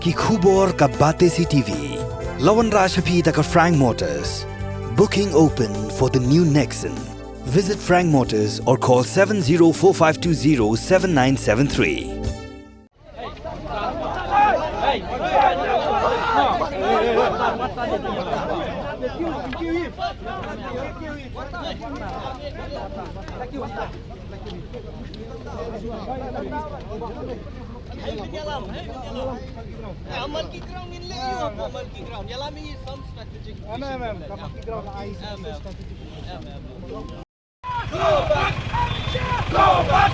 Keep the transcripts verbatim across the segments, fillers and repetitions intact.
Ki khubor ka Batesi T V. La wanrah sha phi da ka Frank Motors. Booking open for the new Nexon. Visit Frank Motors or call seven zero four five two zero seven nine seven three. Aman ki ground ngin leh ïa u, aman ki ground. Ïalam ïa ngi some strategic. Em, em, em. Kaba ki ground la ai strategic. Go back! Go back!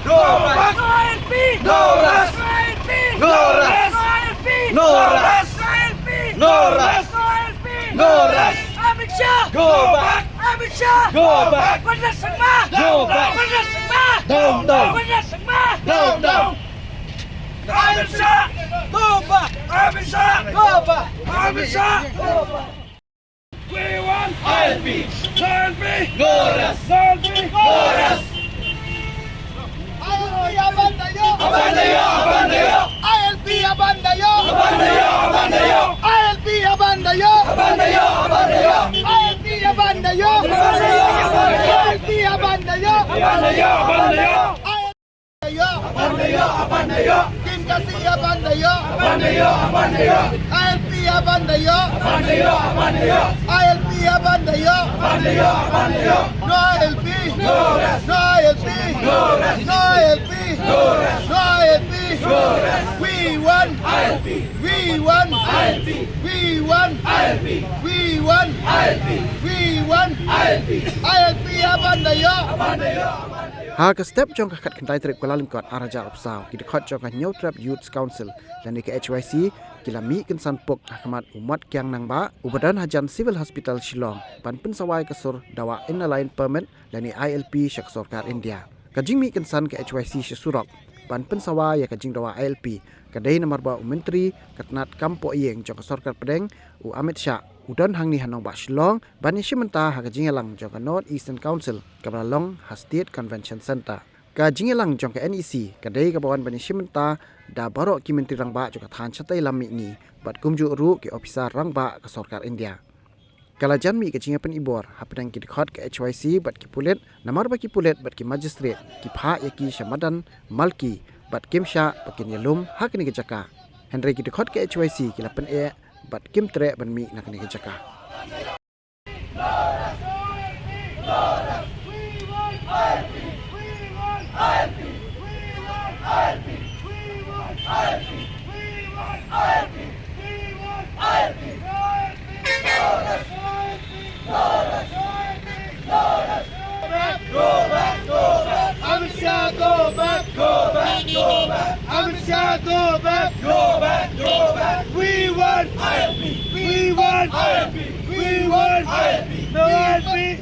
Go back! No I L P! No rest! No I L P! No rest! No I L P! No rest! No I L P! No rest! No I L P! No rest! Amit Shah! Go back! Amit Shah! Go back! Pynrem sngewbha! Go back! Pynrem sngewbha! Down, down! Pynrem sngewbha! Down, down! Amit Shah! Go back! Amit Shah! Go back! Amit Shah! Go back! We want I L P! No I L P! No rest! No I L P! No rest! I L P aban da ïoh! Aban da ïoh! Aban da ïoh! I L P aban da ïoh! Aban da ïoh! Aban da ïoh! I L P aban da ïoh! Aban da ïoh! Aban da ïoh! I L P aban da ïoh! Aban da ïoh! Aban da ïoh! I L P aban da ïoh! Aban da ïoh! Aban da ïoh! I L P aban da ïoh! Aban da ïoh! Aban da ïoh! Team Khasi aban da ïoh! Aban da ïoh! Aban da ïoh! I L P aban da ïoh! Aban da ïoh! Aban da ïoh! I L P aban da ïoh! Aban da ïoh! Aban da ïoh! No I L P! No rest! No I L P! No rest! No I L P! No rest! No I L P! No rest! We want I L P! We want I L P! We want I L P! We want I L P! We want I L P! I L P aban da ïoh! Aban da ïoh! Aban da ïoh! Ha ka step jong ka khatkhyndai tarik Kyllalyngkot arhajar arphew saw, ki dkhot jong ka Hynñiewtrep Youth Council lane ka H Y C ki la mih kynsan puk ha khmat u Mat Kiang Nangbah uba don hajan Civil Hospital Shillong ban pynsawa ïa ka sur dawa Inner Line Permit lane I L P sha ka sorkar India. Ka jingmih kynsan ka H Y C sha surok ban pynsawa ïa ka jingdawa I L P ka dei namar ba u Myntri ka tnat kam pohïing jong ka sorkar pdeng u Amit Shah u don hangne ha nongbah Shillong ban ïashim bynta ha ka jingïalang jong ka North Eastern Council kaba la long ha State Convention Centre. Ka jingïalang jong ka N E C ka dei kaba wan ban ïashim bynta da baroh ki Myntri Rangbah jong ka thaiñ shatei lam mihngi bad kumjuh ruh ki ophisar rangbah ka sorkar India. Ka la jan mih ka jingïapynbor hapdeng ki dkhot ka H Y C bad ki pulit namar ba ki pulit bad ki magistrate ki phah ïa ki sha madan Malki bad kim shah ba kin ïalum ha kane ka jaka. Hynrei ki dkhot ka H Y C ki la pyneh bad kim treh ban mih na kane ka jaka. Go back, go back, Amit Shah, go back, go back, go back. Amit Shah, go back, go back, go back. We want I L P, we want I L P, we want I L P. No I L P.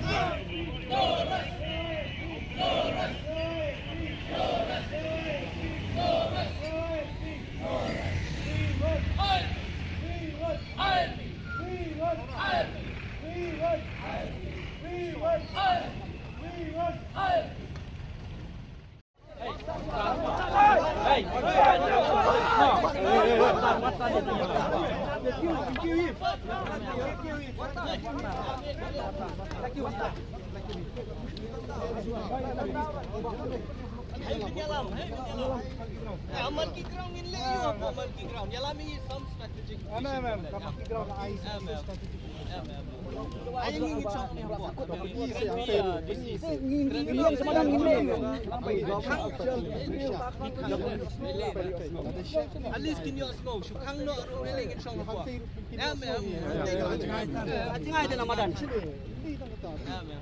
At least kin ïohsngew shu khang noh ruh, rili ngin shong hapoh. Em, em. Ka jngai de na madan. Em, em.